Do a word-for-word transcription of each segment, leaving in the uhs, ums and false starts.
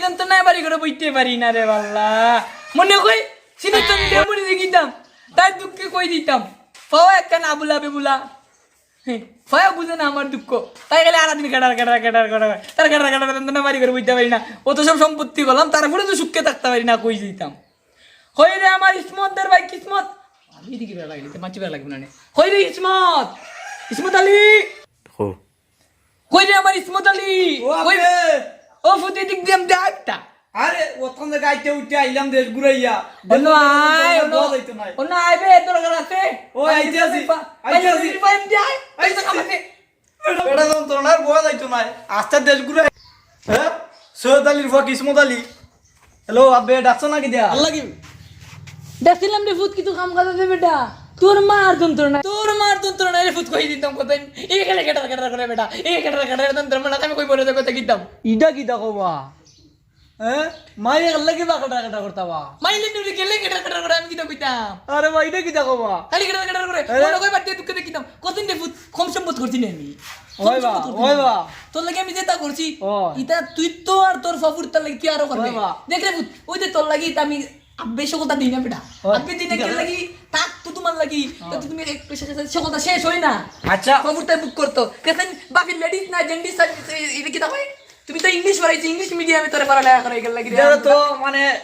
যন্ত্রণায় বাড়ি ঘরো বইতে পারি না রে বাল্লা। মনে কই সিনে চন্দ্রে মরি দেখিতাম, তার দুঃখে কই দিতাম। পাওয়া একটা না বুলাবে বুলা। হে, পাওয়া বুঝে না আমার দুঃখ। তাই গেলে আরাদিন কেটার, কেটার, কেটার, কেটার, তার কেটার, কেটার, যন্ত্রণা বাড়ি ঘরো বইতে পারি না। অত সব সম্পত্তি করলাম, তারপরে তো সুখে থাকতে পারি না, কই দিতাম। হই রে আমার ইসমত, দের ভাই কিসমত। আমি এদিকে বেড়া লাগলি, তো মাছি বেড়া লাগবে না নে। হই রে ইসমত, ইসমত আলী। কই রে আমার ইসমত আলী? ও কই? আপে। ও ফুতি দিক দিয়ে আমি যাই তা। আরে, অতক্ষণ থেকে আইতে উঠতে আইলাম দেশ ঘুরাইয়া। অন্য আয়, অন্য, বলা যাইতো নায়। অন্য আয় বে, দরকার আছে। ও, আইতে আছি, পা-, আইতে আছি। পাইন দিয়ে আয়, আইতে আইতে আছি। আইতে। বেটা, বেটা যন্ত্রণার বলা যাইতো নায়। আস্তে দেশ ঘুরাই। হ্যাঁ? সৈয়দ আলীর ফুয়া কিসমত আলী। হ্যালো, আব্বে, ডাকছো নাকি দিয়া? আল্লাহ কি? ডাকছিলাম রে ফুত, কিছু কাম কাজ আছে বেটা। তোর মার যন্ত্রণা, তোর মার যন্ত্রণা রে ফুত, কই দিতাম কত? এই খেলে কেটার কেটার করে বেটা, এই খেলে কেটার যন্ত্রণা, আমি কই বলে কথা কিতাম? ইটা কিতা কবা? হ্যাঁ? মাইয়ে গেলে কি বা কেটার কেটার করতা বা? মাইলে নুরি গেলে কেটার কেটার করে, আমি কিতা কইতাম? আরে বা, ইটা কিতা কবা? খালি কেটার কেটার করে, আরে। মনে কই বাদ দিয়ে দুঃখে দেখিতাম। কতদিন রে ফুত, কম সম্পদ করছি না আমি। ওই বা, ওই বা। তোর লাগি আমি যেটা করছি, ও। ইটা তুই তো আর তোর ফাফুর তার লাগি তুই আরো করবে। ওই বা। দেখ রে পুত, ওই যে তোর লাগি ইটা আমি আব্বে সকলতা দিই না বেটা। ওই, আব্বে দিই না ঠিক আছে। কে লাগি? তাক তো তোমার লাগি। ও। তো তুমি এক পেশা কাছে সকলতা শেষ হয় না। আচ্ছা। ফাফুর তাই বুক করতো। দেখেন, বাকি লেডিস না, জেন্ডিস সার্ভিস, এই, এটা কি তা হয়? তুমি তো ইংলিশ পড়াইছি, ইংলিশ মিডিয়ামে তোরে পড়ালেখা করাই গেল লাগি রে। এটা তো মানে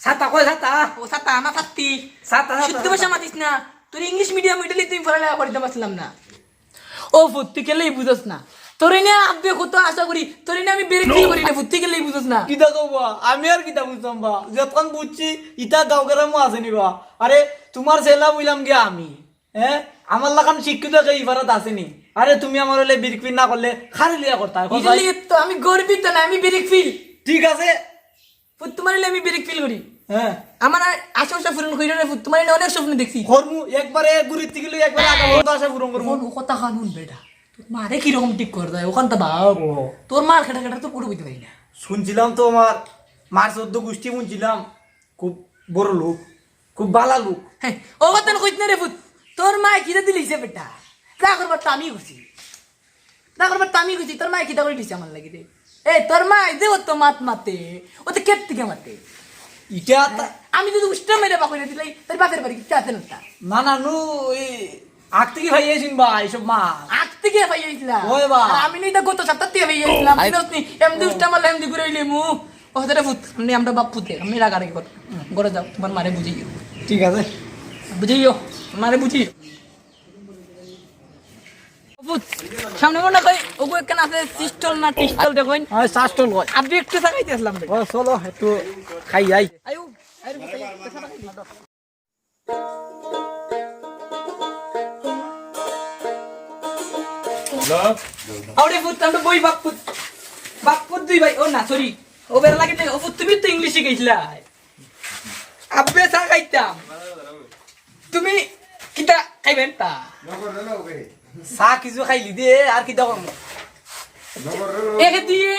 ছাতা কয় ছাতা? ও ছাতা, না ছাত্তি। ছাতা, ছাতা, শুদ্ধ ভাষা ছাতা। মাতিস না। তোর ইংলিশ মিডিয়াম ওইটা নিয়ে তুমি পড়ালেখা করিতে পারছিলাম না। ও ফুত, তুই কেলেই বুঝস না। তোরে নিয়ে আব্বে কত আশা করি, তোরে নিয়ে আমি বেরেক ফিল করি রে ফুত, তুই কেলেই বুঝস না। কিতা কবা? আমি আর কিতা বুঝতাম বা? যতক্ষণ বুঝছি, ইতা গাঁও গ্রামও আছেনি বা। আরে, তোমার ছেলা বইলাম গিয়া আমি, হ্যাঁ? আমার লাখান শিক্ষিত কেউ ইফারাত আছেনি। আরে, তুমি আমার হলে বেরেক ফিল না করলে, খালি লিয়া করতা, এখন ইটা ভাই। লিয়ে তো আমি গর্বিত না, আমি বেরেক ফিল। ঠিক আছে, ফুত তোমার হলে আমি বেরেক ফিল করি। হ্যাঁ। আমার আ-, আশা আশা পূরণ করি রে ফুত, তোমার হলে অনেক স্বপ্ন দেখছি। কর্মু একবারে ঘুরিতে গেলে একবারে আগা বন্ধ আশা পূরণ করমু। কোন কথা কানুন বেটা? তোর মারে কিরকম ঠিক করে দেয়, ওখান তো ভাব। ও। তোর মার খেটা খেটা তো পুরো বুঝতে পারি না। শুনছিলাম তো আমার মার চোদ্দ গোষ্ঠী শুনছিলাম, খুব বড় লোক, খুব বালা লোক। হ্যাঁ, ও কথা কইস না রে ফুত, তোর মায় কিতা দিলিছে বেটা? যা করবার তো আমি করছি। না করবার তো আমি কইছি, তোর মায় কিতা করি দিছে আমার লাগি রে? এ, তোর মায় যে অত মাত মাতে, ও তো কেত থেকে মাতে? ইটা তা- আমি যদি উষ্টা মেরে বাকই না দিলাই, তোর বাপের বাড়ি কিতা আছে না তা? না, না, নু, এই আগ থেকে ভাই আইছইন বা, এইসব মা। আগ থেকে ভাই আইছিলা? ওই বা। আর আমি নই তা গত সপ্তাহ থেকে ভাই আইছিলাম, আই- বুঝছস নি? এমনি উষ্টা মারলে এমনি ঘুরে আইলে মু। ও, তোরে ফুত, আমি আমরা বাপ ফুতে, আমি রাগারাগি কর। ঘরে যাও, তোমার মারে বুঝাইও। ঠিক আছে। বুঝাইও, মারে বুঝাইও। ফুত, সামনে মনে হয় ওগো একখান আছে, সিস্টল না টিস্টল দেখইন। হ্যাঁ, সিস্টল কয়। আপনি একটু চা খাইতে আসলাম রে। ও, চলো, একটু খাই যাই। আয়ু, আয়ু, ফুত, আয়ু, একটু চা খাই। হ্যালো? আরে ফুত, আমরা বই বাপ ফুত। বাপ ফুত দুই ভাই, ও না, সরি। ও বেড়া লাগে না, ও ফুত, তুমি তো ইংলিশে গেছিলা। আব্বে চা খাইতাম। তুমি কিতা খাইবেন তা? চা কিছু খাইলি দে, আর কিতা করমু? একে দিয়ে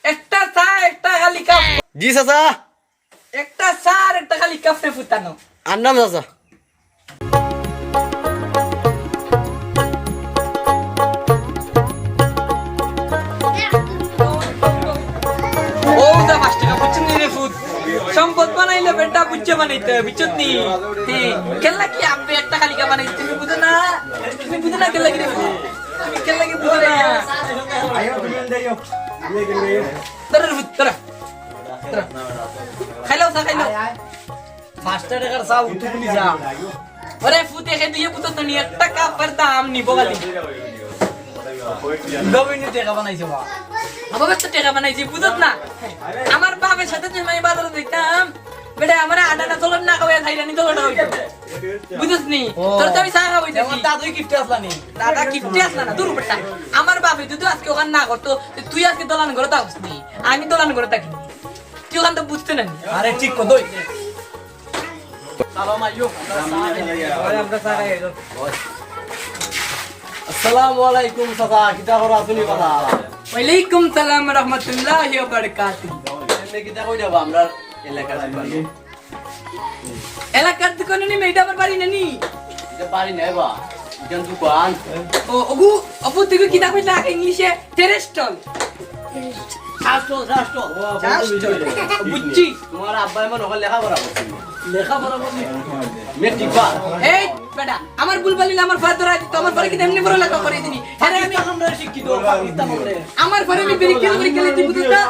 একটা চা, একটা খালি কাপ। জি চাচা। একটা চা আর একটা খালি কাপ রে ফুতানো। আনলাম চাচা। ও দা পাঁচ টাকা বুঝছস নি রে ফুত? সম্পদ বানাইলে বেটা বুঝছে বানাইতে, বুঝছস নি? হ্যাঁ, কেন লাগি আপনি একটা খালি কাপ বানাইতে তুমি বুঝো না? তুমি বুঝো না কেন লাগি রে ফুত? তুমি কেন লাগি বুঝো না? ধরো রে ফুত, ধরো। খাইলাও চা, খাইলাও। পাঁচটা টাকার চা উঠে তুমি যা। ওরে ফুতে খে দিয়ে পুতো তো নিয়ে একটা কাপের দাম নিব খালি। গবিনি টাকা বানাইছে বা। বাবা তো টাকা বানাইছে, বুঝত না। আমার বাপের সাথে যে আমি বাজারে দেখতাম, বেটা আমার আডা না চলন না কইয়া থাইরানি চলন না কইয়া। বুঝছ নি? ও। তোর তো আমি চা খাওয়াই দিছি। আমার দাদুই গিফটে আসলা নি? দাদা গিফটে আসলা না, দূর বেটা। আমার বাপে যদি আজকে ওখান না করতো, তো তুই আজকে দলান করে থাকস নি। আমি দলান করে থাকি নি। তুই ওখান তো বুঝতে না নি। আরে ঠিক কো দই। সালাম আইও। আরে আমরা চা খাই আইলো। আসসালামু আলাইকুম চাচা, কিতা খবর আছনি বালা? ওয়ালাইকুম সালাম ওয়া রাহমাতুল্লাহি ওয়া বারাকাতুহু। এমনি কিতা কই যাবা আমরা এলাকার? এলাকার দোকান নি, মেয়েটা আমার বাড়ি নানি। এটা বাড়ি নাই বা, এটা দোকান। ও, ওগু, অপু, তুই কিতা কইলা আগে ইংলিশে? টেরেস্টল। Just, just। বুঝছি। তোমার আব্বায় মনে হয় লেখাপড়া করছে। লেখাপড়া করছে? Matric pass. এই বেটা, আমার ভুল বলিলে আমার ফারে ধরাই দিত, আমার ফারে কিন্তু এমনি পড়ালেখা করাই দিনি। আরে আমি পাকিস্তান আমরা শিক্ষিত, পাকিস্তান আমরা। আমার ফারে আমি বিরিক করে করে গেলে তুই বুঝিস না?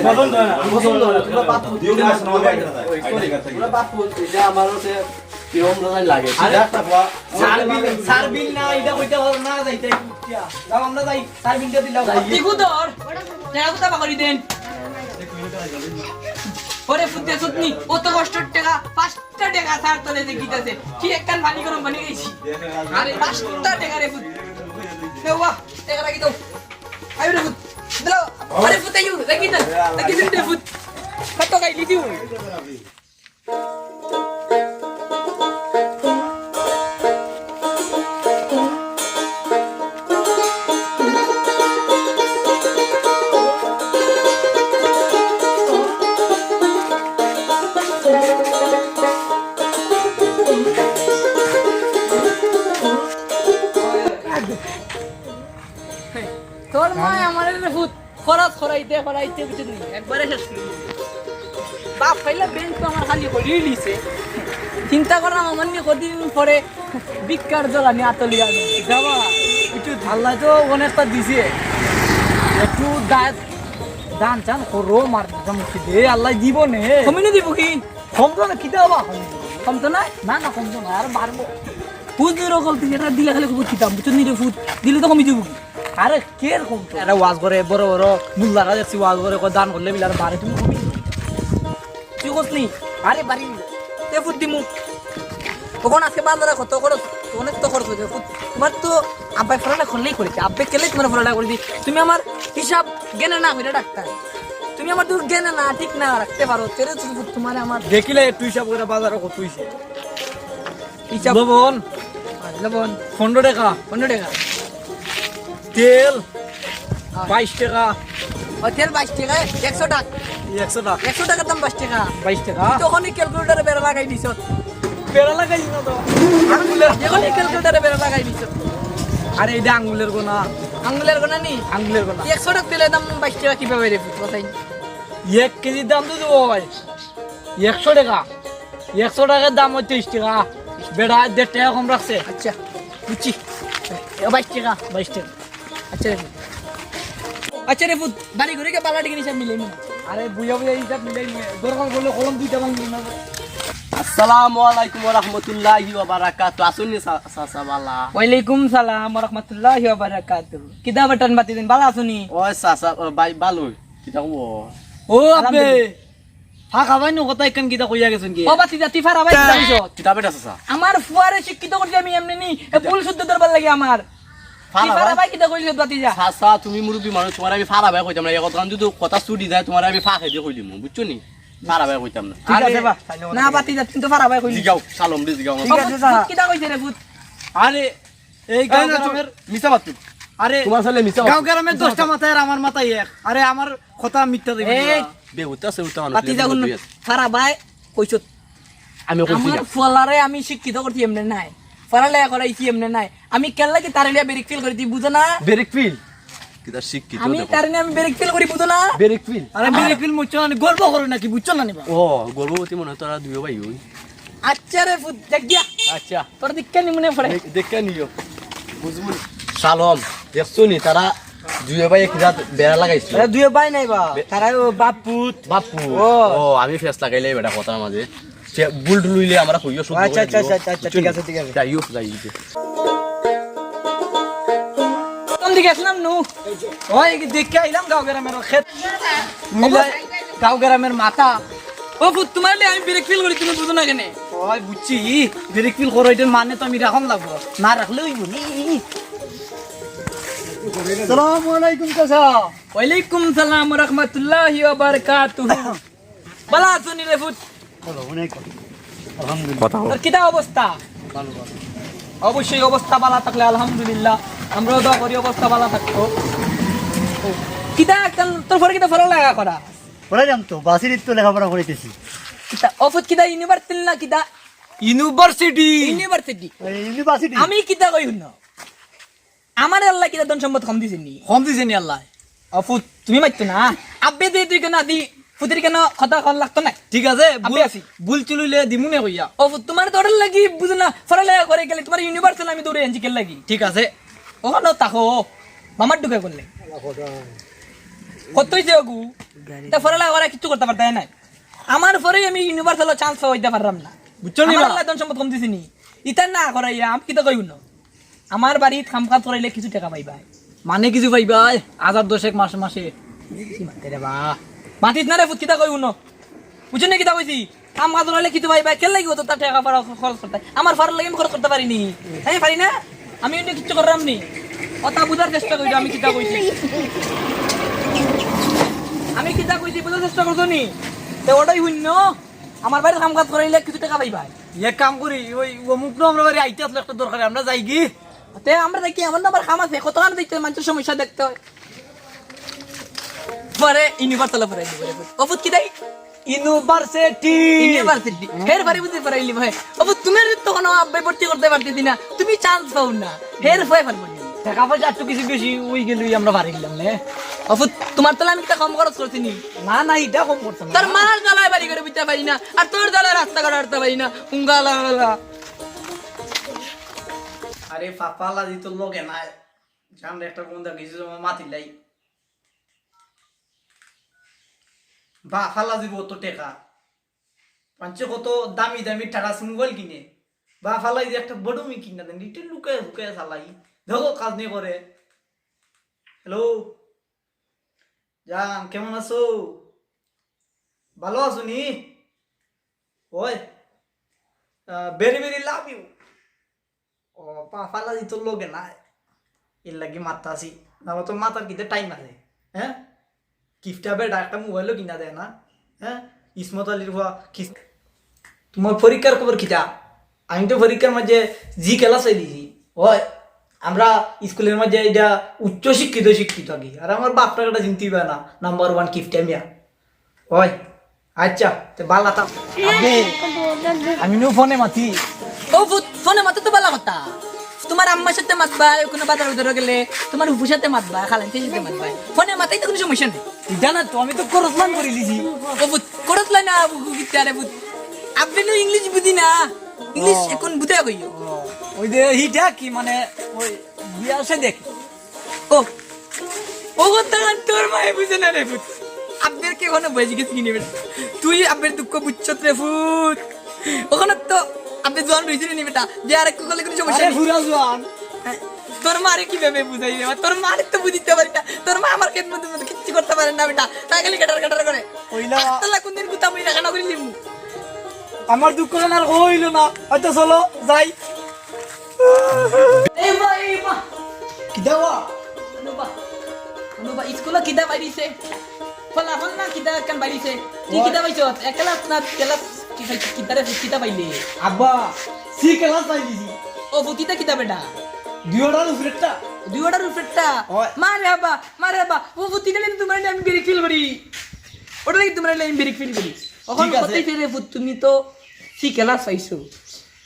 পছন্দ হয় না, পছন্দ হয় না, তোমরা বাদ দাও। দিও না, শোনো, ভাই। ওই, sorry, তোমরা বাদ দাও, এটা আমার হচ্ছে কিরম লাগে। আরে, সার্বিল, সার্বিল না, এটা কইতে পারো না, যাইতে। যাও, আমরা যাই, সার্বিলটা দিলাও। টিকু ধর, টেকা কোথা বাকরি দেন? ওরে ফুতে সুতনি, অত কষ্টর টেকা, পাঁচটা টেকা স্যার তোলে দেখিতেছে। কি একখান পানি গরম পানি খাইছি। আরে পাঁচটা টেকা রে ফুত। দে বাবা, টেকা রাখি দাও। আইও রে ফুত। দিলাও। আরে ফুত, আইও, রাখি দাও। রাখি দিন রে ফুত। কত খাইলি দিও। তোর মা আমার ফুত। খরচ করাইতে করাইতে বুঝছস নি, একবারে শেষ করি দিছে। বাপ পাইলে ব্যাংক তো আমার খালি করিয়ে দিছে। চিন্তা করলাম আমার নিয়ে কদিন পরে ভিক্ষার জল আমি আতলিয়া আনি। বাবা, একটু আল্লাহ তো অনেকটা দিছে, একটু দা-, দান চান করো, মার মোটামুটি দে, আল্লাহ দিব নে। কমিনে দিব কি? কম তো না, কিতা বাবা? কম তো না? না, না, কম তো না, আর বাড়বো। ফুত নিরকল তুই এটা দিলে খালি ফুত খিতাম, বুঝছস নি রে ফুত? দিলে তো কমি যাবো কি? আরে, কে এরকম তো? এটা ওয়াজ করে, বড় বড় মুল্লারা দেখছি ওয়াজ করে, কয় দান করলে বিলে আর বাড়ে, তুমি কমি। তুই কস নি? আরে, বাড়ি। তে ফুত দিমু। তখন আজকে বাজারে কত খরচ, অনেক তো খরচ হয়েছে। ফুত, তোমার তো আব্বাই ফোনটা খুললেই করেছে, আব্বাই কেলে তোমার ফোনটা করে দি। তুমি আমার হিসাব জ্ঞানে না হইলে ডাক্তার, তুমি আমার তো জ্ঞানে না, ঠিক না রাখতে পারো। তেরে তো ফুত তোমার আমার দেখিলে একটু হিসাব করে বাজারে কত হইছে। হিসাব। লবণ। হ্যাঁ, লবণ। পনেরো টাকা। পনেরো টাকা। তেল। হ্যাঁ। বাইশ টাকা। ও, তেল বাইশ টাকা, একশো টাকা। একশো টাকা। একশো টাকার দাম বাইশ টাকা। বাইশ টাকা। তুই তখনই ক্যালকুলেটারে বেড়া লাগাই দিছ। বেড়া লাগাই না তো। আঙুলের, যখনই ক্যালকুলেটারে বেড়া লাগাই দিছ। আরে, এটা আঙুলের গোনা। আঙুলের গোনা নি? আঙুলের গোনা। একশো টাকা তেলের দাম বাইশ টাকা কিভাবে রে, কথাই? এক কেজির দাম তো দেবো ভাই। একশো টাকা। একশো টাকার দাম হয় তেইশ টাকা। বেটা দেড় টাকা কম রাখছে। আচ্ছা, বুঝছি। এ, বাইশ টাকা। বাইশ টাকা। আচ্ছা রে ফুত। আচ্ছা রে ফুত, বাড়ি ঘরে গিয়ে বালা টিকে হিসাব মিলাই নি। আরে বুঝা বুঝা হিসাব মিলাই নি। দরকার পড়লে কলম দুইটা ভাঙি না। আসসালামু আলাইকুম ওয়া রাহমাতুল্লাহি ওয়া বারাকাতুহু। আছইন নি চা-, চাচা বালা? ওয়ালাইকুম সালাম ওয়া রাহমাতুল্লাহি ওয়া বারাকাতুহু। কিতা বাটান বাতি দিন, বালা আছো নি? ওই চাচা, ও ভাই, ভালো। কিতা খবর? ও আব্বে। আলহামদুলিল্লাহ। ফাঁকা ভাই নু কথা একখান কিতা কইয়া গেছেন কি? ও বাতিজা, তুই ফারা ভাই কিতা কইছ? কিতা বেটা চাচা? আমার ফুয়ারে শিক্ষিত করছি আমি এমনি নি, এ ভুল শুদ্ধ ধরবার লাগে আমার। তুই ফারা ফারা ভাই? ভাই কিতা কইছ বাতিজা? চাচা, তুমি মুরব্বি মানুষ, তোমার আমি ফারা ভাই কইতাম না, এই কথা যদি কথা ছুটি যায়, তোমার আমি ফাঁকে দিয়ে কইলিমু, বুঝছো নি? ফারা ভাই কইতাম না। ঠিক আছে বা। না বাতিজা, তুই তো ফারা ভাই কইলি। জিগাও, সালম রে জিগাও। ঠিক আছে, যা। কিতা কইছে রে ভূত? আরে, এই এই গাঁও না, গ্রামের তুমি মিছা মাত। আরে, তোমার ছেলে মিছা মাত। গাঁও গ্রামের দশটা মাথায় আর আমার মাথায় এক। আরে, আমার কথা মিথ্যা দিবি এই না। বেহুতা সেহুতা মানুষ বাতি নিয়ে যাগুন দুই আছে। ফারা ভাই কইছত। আমি কইছি আমার না। ফুয়ালারে আমি শিক্ষিত করছি এমনে নাই। পড়ালেখা করাইছি এমনে নাই। আমি কেল্লা কি তারে লিয়া বেরিক ফিল করি, তুই বুঝো না? বেরিক ফিল? কিতা শিক্ষিত আমি দেখো। তারে নিয়ে আমি বেরিক ফিল করি, বুঝো না? বেরিক ফিল? আরে, বেরিক ফিল মুচ্ছ না, গর্ব করে নাকি, বুঝছো না নি বা? ও, গর্ভবতী মনে হয় তোরা দুইও ভাই ওই। আচ্ছা রে ফুত, দেখ গিয়া। আচ্ছা। তোর দিকে নি মনে পড়ে। দেখ-, দেখে নিও। বুঝবো নি। সালম, দেখছো নি? তারা দুইও ভাই এক জাত বেড়া লাগাইছিল। তারা দুইও ভাই নাই বা? বে- তারা ও বাপ পুত। বাপ পুত। ও। ও, আমি ফেস লাগাইলে বেটা কথার মাঝে। সে ভুল টুল হইলে আমরা কইও শুদ্ধ আচ্ছা, করে আচ্ছা, দিও। আচ্ছা, আচ্ছা, আচ্ছা, বুঝছো ঠিক নি? আছে, ঠিক আছে। যাইও, যাই দিতে। কোন দিকে আসলাম নু? ওই দেখে আইলাম গাঁও গ্রামের খেত। মিলাই গাঁও গ্রামের মাথা। ও ফুত, তোমার লে আমি ব্রেক ফিল করি, তুমি বুঝো না কেনে? ওই বুঝছি, ব্রেক ফিল করো, এটার মানে তো আমি রাখন লাগবো, না রাখলে হইব নি। সালামু আলাইকুম চাচা। ওয়ালাইকুম সালাম ওয়া রাহমাতুল্লাহি ওয়া বারাকাতুহু। বালা আছো নি রে ফুত? ভালো, অনেক ভালো। আলহামদুলিল্লাহ। কথা বল। তোর কিতা অবস্থা? ভালো, ভালো। অবশ্যই অবস্থা বালা থাকলে আলহামদুলিল্লাহ। আমরাও দোয়া করি অবস্থা বালা থাকতো। কিতা একটা তোর পরে কিতা পড়ালেখা করা? পড়াইলাম তো, বাসিরিত তো লেখাপড়া করিতেছি। কিতা অফুত কিতা ইউনিভার্সিটি না কিতা? ইউনিভার্সিটি। ইউনিভার্সিটি। এই ইউনিভার্সিটি। আমি কিতা কই হুনো? আমার আল্লাহ কিতা ধন সম্পদ কম দিছেন নি? কম দিছেন নি আল্লাহ? ও ফুত, তুমি মাতিও না। আব্বে দে তুই কেন আদি ফুতির কেন কথা কন লাগতো না। ঠিক আছে, আব্বে ভুল, আছি। ভুল চুল অইলে দিমু নে কইয়া। ও ফুত, তুমার তো অটার লাগি বুঝো না, পড়ালেখা করি গেলে তুমার ইউনিভার্সাল আমি দৌড়ে আনছি কেন লাগি। ঠিক আছে। ওখানে থাকো, মামার ঢুকে করলে। কত অইছে ওগু? তা পড়ালেখা করা কিচ্ছু করতে পারতায় নায়। আমার পরে আমি ইউনিভার্সাল চান্স পাওয়াইতে পারলাম না। বুঝছো নি আমার বা? আল্লাহ ধন সম্পদ কম দিছে নি। ইতা না করাইয়া আমি কিতা কইব না? আমার বাড়িত কাম কাজ করাইলে কিছু টেকা পাইবায়। মানে কিছু পাইবায়, হাজার দশেক মাসে মাসে। কি মাতে রে বা? মাতিস না রে ফুত, কিতা কইব না? বুঝছো না কিতা কইছি? কাম কাজ করাইলে কিছু পাইবায়, কেন লাগি অত তা টেকা পড়া খরচ করতে? আমার পড়ার লাগি আমি খরচ করতে পারি নি। আমি পারি না? আমি অন্য কিচ্ছু করলাম নি। কথা বুঝার চেষ্টা করি, আমি কিতা কইছি। আমি কিতা কইছি, বুঝার চেষ্টা করছো নি? তে ওটাই হুন্য। আমার বাড়ির কাম কাজ করাইলে কিছু টেকা পাইবায়। এক কাম করি, ওই অমুক নু আমরা বাড়ি আইতে আসলে একটা দরকারে, আমরা যাই কি? তে আমরা দেখি, আমার না আবার কাম আছে, কতখান দেখতে মানুষের সমস্যা দেখতে হয়। পরে ইউনিভার্সাল পরে দিব রে। ও ফুত কি দেই? ইউনিভার্সিটি। ইউনিভার্সিটি। হের পরে বুঝতে পারাইলি ভাই। ও ফুত, তুমি তো কোনো আব্বাই ভর্তি করতে পারতেছি না, তুমি চান্স পাও না। হের পরে পারবো না। টাকা পয়সা একটু কিছু বেশি ওই গেলই আমরা পারি গেলাম নে। ও ফুত, তুমার তো আমি কিতা কম খরচ করছি নি? না, না, ইটা কম করছো না। তোর মার জ্বালায় বাড়ি করে বুঝতে পারি না, আর তোর জ্বালায় রাস্তাঘাট হাঁটতে পারি না। উঙ্গালা। আরে পাপা লাজি তোর লগে নাই। জানলে একটা বন্ধু কিছু জমা মাতিলাই। বা ফালা দিব অত টেকা। পাঁচশো কত দামি দামি টাটা মোবাইল কিনে। বা ফালাই যে একটা বড় মি কিনা দেন, একটু লুকায় লুকায় চালাই। দেখো কাজ নিয়ে করে। হ্যালো। জান, কেমন আছো? ভালো আছো নি? ওই, আহ, very very love you। ও, পা ফালা দিত লগে নাই। এর লাগি মারতাছি। না তো মাতার কিতে টাইম আছে? হ্যাঁ? কিফটা বেটা একটা মোবাইলও কিনা দেয় না। হ্যাঁ? ইসমত আলীর ফুয়া কিস-, তোমার পরীক্ষার খবর কিতা? আমি তো পরীক্ষার মাঝে জি ক্লাস হয়ে দিছি। ওই, আমরা স্কুলের মাঝে এটা উচ্চ শিক্ষিত শিক্ষিত আগে। আর আমার বাপটা একটা চিনতেই পারে না। নাম্বার ওয়ান কিফটা মিয়া। ওই, আচ্ছা, তে বালা থাক। আবে, আমি নু ফোনে মাতি। ও ফুত, ফোনে মাতো তো বালা কথা। তোমার আম্মার সাথে মাতবা, কোনো বাজার উজারো গেলে, তোমার ফুফুর সাথে মাতবা, খালাইনর সাথে মাতবা। ফোনে মাতাই তো কোনো সমস্যা নেই। ইটা না তো, আমি তো খরচ লান করি লিছি। ও ফুত, খরচ লাই না, কিতা রে ফুত। আপনি নু ইংলিশ বুঝি না। ইংলিশ ও। এখন বুঝে কইও। ও, ওই যে হিটা কি মানে, ওই বিয়া সে দেখ। ও, ও কথা তোর মায়ে বুঝে না রে ফুত। আব্বের কি কোনো বুঝি গেছে কিনি বেটা? তুই আব্বের দুঃখ বুঝছত রে ফুত। ওখানে তো আব্বে জোয়ান রইছে নি বেটা, যে আর একটু করলে কোনো সমস্যা আরে নেই। ফুরা জোয়ান। হ্যাঁ, তোর মারে কিভাবে বুঝাই রে? তোর মারে তো বুঝিতে পারি না। তোর মা আমার খেদমত মতো কিচ্ছু করতে পারে না বেটা, তাই খালি কাটার কাটার করে। কইলা। আস্তালা কোনদিন গুতা মুই রাখা না করি লিমু। আমার দুঃখ আর হইল না, হয়তো চলো যাই। এই বা, এই বা। কিতা বা? অনুবা, অনুবা, স্কুলে কিতা বাইরিছে? ফলাফল না কিতা কান বাইরিছে? তুই ওই। কিতা পাইছ? এক ক্লাস না ক্লাস কি পাইছ? কিতা রে, কিতা পাইলে? আব্বা, সি ক্লাস পাই দিছি। ও, ফুতিটা কিতা বেটা? দুই অর্ডার উপরেরটা। দুই অর্ডার উপরেরটা? ওই। মারে আব্বা, মারে আব্বা, ও ফুতিটা নিয়ে তোমার আমি বেরিক ফিল করি। ওটা নিয়ে তোমার আমি বেরিক ফিল করি। ওখানে ঠিক আছে। কতই ফেলে ফুত, তুমি তো সি ক্লাস পাইছো।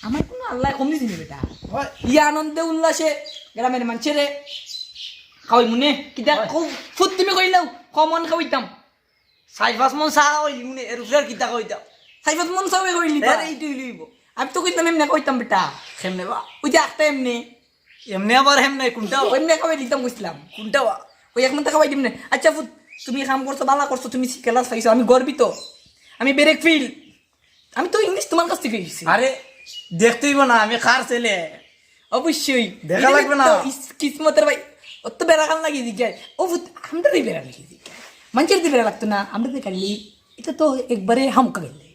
আমার কোনো আল্লাহ কম দিছি না বেটা। ওই। ই আনন্দে উল্লাসে গ্রামের মানুষেরে খাওয়াই মনে। কিতা ওই। কও, ফুত তুমি কইলাও, কমন খাওয়াইতাম। চাই পাঁচ মন চা খাওয়াইলি মনে, এর উপরে আর কিতা খাওয়াইতাম? চাই পাঁচ মন চা খাওয়াইলি তা? এর এইটুই লইব। আমি তো কইতাম এমনে কইতাম বেটা। কেমনে বা? ওই যে একটা এমনে। এমনে আবার এমনে কোনটা বা? এমনে খাওয়াই দিতাম কইছিলাম। কোনটা বা? ওই এক মন তো খাওয়াই দিমনে। আচ্ছা ফুত, তুমি কাম করছো, বালা করছো, তুমি সি ক্লাস পাইছো, আমি গর্বিত। আমি বেরেক ফিল। আমি তো ইংলিশ তোমার কাছ থেকে শিখছি। আরে, দেখতে হইব না, আমি কার ছেলে। অবশ্যই। দেখা এটা লাগবে না। তো ইস-, কিসমতের ভাই, অত বেড়া কান লাগিয়ে দিকে। ও ফুত, আমরা তো বেড়া লাগিয়ে দিকে। মানুষের তো বেড়া লাগতো না, আমরা তো খালি, এটা তো একবারে হামকা গেলে।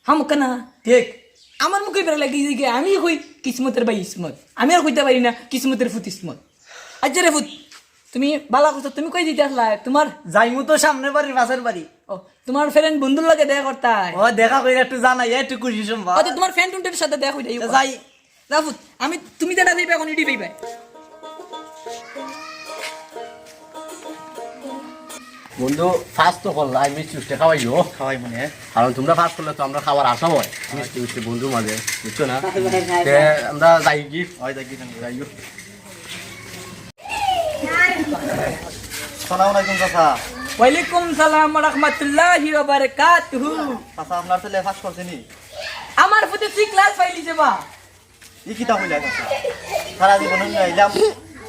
হামকা না। ঠিক। আমার মুখে বেড়া লাগিয়ে দিকে, আমি কই কিসমতের ভাই ইসমত। আমি আর কইতে পারি না, কিসমতের ফুত ইসমত। আচ্ছা রে ফুত, তুমি বালা করছো, তুমি কই দিতে আসলা? তোমার যাইমু তো সামনে বাড়ি, পাশের বাড়ি। ও, তোমার ফ্রেন্ড বন্ধুর লগে দেখা করতায়। ও, দেখা কইরা একটু জানাই, একটু খুশি সম্ভব। আচ্ছা, তোমার ফ্রেন্ড উন্ডের সাথে দেখা কইরা তা যাই। যাও ফুত, আমি, তুমি যেটা দিবে এখন এটি পাইবে। বন্ধু, পাস তো করলা, আমি মিষ্টি উষ্টি খাওয়াইও। খাওয়াই মনে হয়। কারণ তোমরা পাস করলে তো আমরা খাওয়ার আশা হয়। মিষ্টি উষ্টি বন্ধুর মাঝে, বুঝছো না? তে আমরা যাই কি? হয়, যাই কি, যাই কি? সালাম আলাইকুম চাচা। ওয়ালাইকুম সালাম ওয়া রাহমাতুল্লাহি ওয়া বারাকাতুহু। চাচা, আপনার ছেলে পাস করছে নি? আমার ফুতে সি ক্লাস পাইলিছে বা। ই কিতা কইলা চাচা? সারা জীবন আমি আইলাম,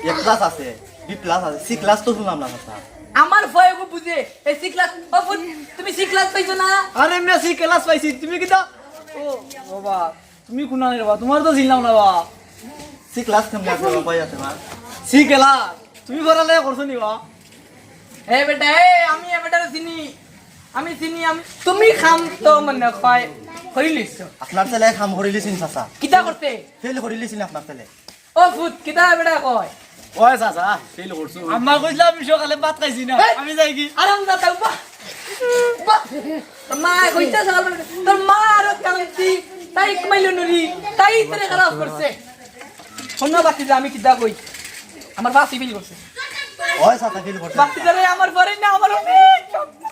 এ ক্লাস আছে, বি প্লাস আছে, সি ক্লাস তো শুনলাম না চাচা। আমার ফুয়ায় ওগু বুঝে, এ সি ক্লাস, ও ফুত, তুমি সি ক্লাস পাইছো না? আরে মিয়া, সি ক্লাস পাইছি, তুমি কিতা? ও বাবা, তুমি কুনানি রে বা, তুমারে তো চিনলাম না বা। সি ক্লাস কেমনে আছে বা, কই আছে বা? সি ক্লাস, তুমি পড়ালেখা করছো নি বা? এ বেটা, এ, আমি এ বেটারে চিনি। আমি চিনি, আমি, তুমি কাম তো মনে হয় করিলিছো। আপনার ছেলে কাম করিলিছইন চাচা। কিতা করছে? ফেইল করিলিছইন আপনার ছেলে। ও ফুত, কিতা বেটা কয়? ওই চাচা, ফেইল করছো। আম্মা কইছিলাম আমি সকালে ভাত খাইছি না। এই! আমি যাই কি? আরাম যা তাও বা। বা। তোর মা কইতে সকাল বেলা, তোর মা আরো কান্দি, তাই কমাইলো নুরি, তাই তোরে খারাপ করছে। শোনো বাতি যা, আমি কিতা কই? আমার বাসি ফেইল করছে। ওই চাচা ফেইল করছে। বাতি যা রে, আমার পরে না, আমার অনেক স্বপ্ন।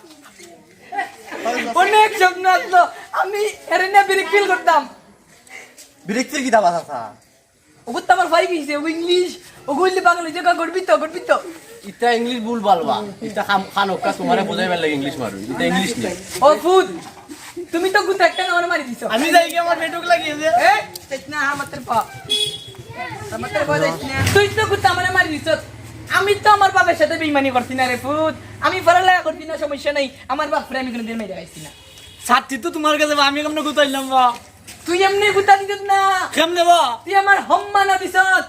অনেক স্বপ্ন আসলো। আমি এরে নিয়া বিরিক ফেইল করতাম। বিরিক ফেইল কিতা বা চাচা? ওগুত তো আমার ভাই গেছে, ও ইংলিশ, ওগু হইলে বাংলা, জাগা গর্বিত, গর্বিত। ইতা ইংলিশ ভুল বালবা। ইতা খাম-, খান ওকা তোমারে বুঝাইবার লাগি ইংলিশ মারো। ইতা ইংলিশ নি। ও ফুত, তুমি তো গুতা একটা আমারে মারি দিছো। আমি যাই কি আমার পেটুক লাগিয়ে দে। এ, চেত না, আমার তোর পা। আমার তোর পা যাইস না। তুই তো গুতা আমারে মারি দিছস। আমি তো আমার বাবার সাথে বেইমানি করছি না রে ফুত। আমি পড়ালেখা করছি না, সমস্যা নাই। আমার বাপরে আমি কোনোদিন মাইরা খাইছি না। ছাত্রী তো তোমার কাছে বা, আমি কেমনে গুতাইলাম বা? তুই এমনি গুতা দিত না। কেমনে বা? তুই আমার সম্মান দিছত।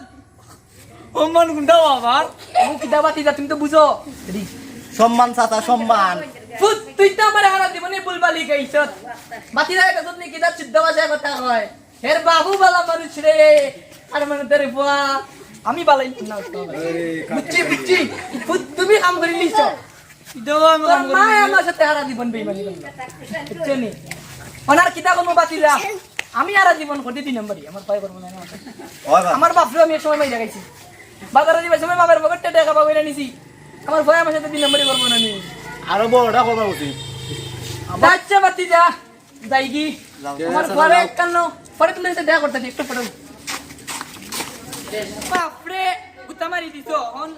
সম্মান কোনটা বা আবার? ও কিতা বাতি যা, তুমি তো বুঝো। সম্মান চাচা, সম্মান। ফুত, তুই তো আমার হারা জীবনে ভুলভাল শিখাইছত। বাতি যা, এটা তুমি কিতা শুদ্ধ ভাষায় কথা কয়। এর বাবু বালা মানুষ রে। আর মানে তোর ফুয়া, আমি বালাই না। বুঝছি, বুঝছি। ফুত, তুমি কাম করিলিছো। ইটাও আমি তোর কাম করি মায় না। আমার সাথে হারা জীবন বেইমানি করলো। বুঝছো নি? ওনার কিতা কমো বাতিলা? আমি হারা জীবন করি দুই নম্বরই, আমার ভয় করবো না, না। ওই বাবা। আমার বাপরে আমি এক সময় মাইরা খাইছি। বাজারে যাবার সময় বাবার পকেটে টাকা পাবো এটা নিছি। আমার ভয় আমার সাথে দুই নম্বরই করবো না নি। আরো বড়টা করবা উচিত। আচ্ছা, বাতি যা। যাই কি? যাও। আমার যাও, ঘরে যাও। একখান পরে তুমি এসে দেখা করতে একটু ফটো। বাপরে, গুতা মারি দিছো। অন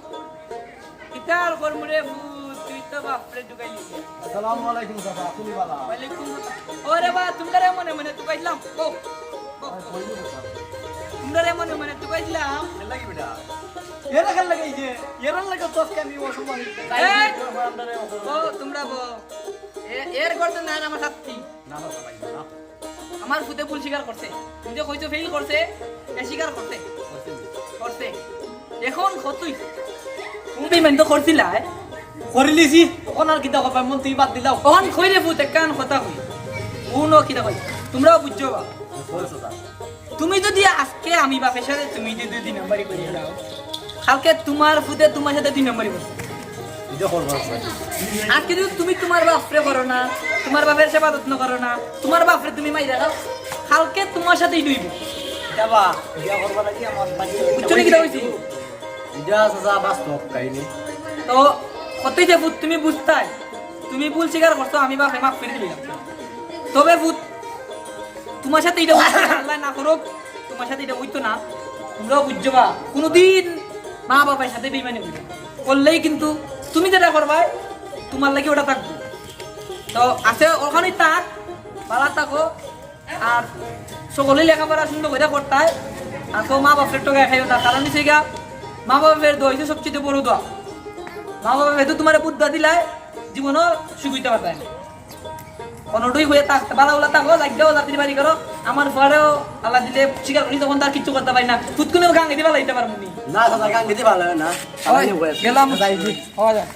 কিতার কর্মরে ফুত, তুই তো বাপরে ঢুকাই দিলি। আসসালামু আলাইকুম চাচা, আপনি বালা? ওয়ালাইকুম আসসালাম। ওরে বা, তোমরারে মনে মনে ঢুকাইলাম। ও, ও। তোমরারে মনে মনে ঢুকাইলাম। এর লাগি বেটা। এরা খাল লাগাইছে, এরার লাগে তো আজকে আমি অসম্মানিত। এই! ও, তোমরা বো। এ-, এর গর্দন না আমার শাস্তি। না, না, সবাই না। আমার ফুতে ভুল স্বীকার করছে। তুমি যে কইছো ফেইল করছে, এ স্বীকার করছে। করছে। করছে। এখন কতই? তুমি বেইমানি তো করছিলা, এ? করিলিছি, অখন আর কিতা করবা, মন তুমি বাদ দিলাও। অখন কই রে ফুত, একখান কথা কই। হুনো কিতা কই। তোমরাও বুঝছো বা। বলছো তা। তুমি যদি আজকে আমি বাপের সাথে তুমি যদি দুই নম্বরি করে যাও, কালকে তোমার ফুতে তোমার সাথে দুই নম্বরি করবে। এটা করবো না। আজকে যদি তুমি তোমার বাপরে করো না, তোমার বাপের সেবা যত্ন করো না, তোমার বাপরে তুমি মাইরা খাও, কালকে তোমার সাথেই ডুইব। এটা বা, এটা করবা নাকি আমার বাড়ি? বুঝছো নি কিতা কইছি? এটা চাচা বাস্তব কাহিনী। তো কতই যে ফুত তুমি বুঝতায়, তুমি ভুল স্বীকার করছো, আমি বাপরে মাফ করি দিলাম। তবে ফুত তোমার সাথে এটা হইতো না, আল্লাহ না করুক, তোমার সাথে এটা হইতো না। তোমরাও বুঝছো বা, কোনোদিন মা বাবার সাথে বেইমানি করবে না। করলেই কিন্তু তুমি যেটা করবায়, তোমার লাগি ওটা থাকবো। তো আছে ওখানেই থাক, ভালা থাকো, আর সকলেই লেখাপড়া সুন্দর করে করতায়। আর তো মা বাপের টোকায় খাইও না, কারণ হচ্ছে গিয়া মা বাপের দোয়া হইছে সবচেয়ে বড় দোয়া। মা বাপে তো তোমার বুদ্ধা দিলায়, জীবনও সুখ হইতে পারবে না। অনডই হয়ে থাক, বালা বালা থাকো, লাগিয়াও জাতির বাড়ি করো। আমার ফুয়ারেও আল্লাহ দিলে স্বীকার করি, তখন তার কিচ্ছু করতে পারি না। ফুতকুনে গাঙ্গে দিবা লাইতে পারবো নি। না, দাদা, গাঙ্গে দিবা লাগে না। ওই, গেলাম। যাই, জি। হওয়া যায়।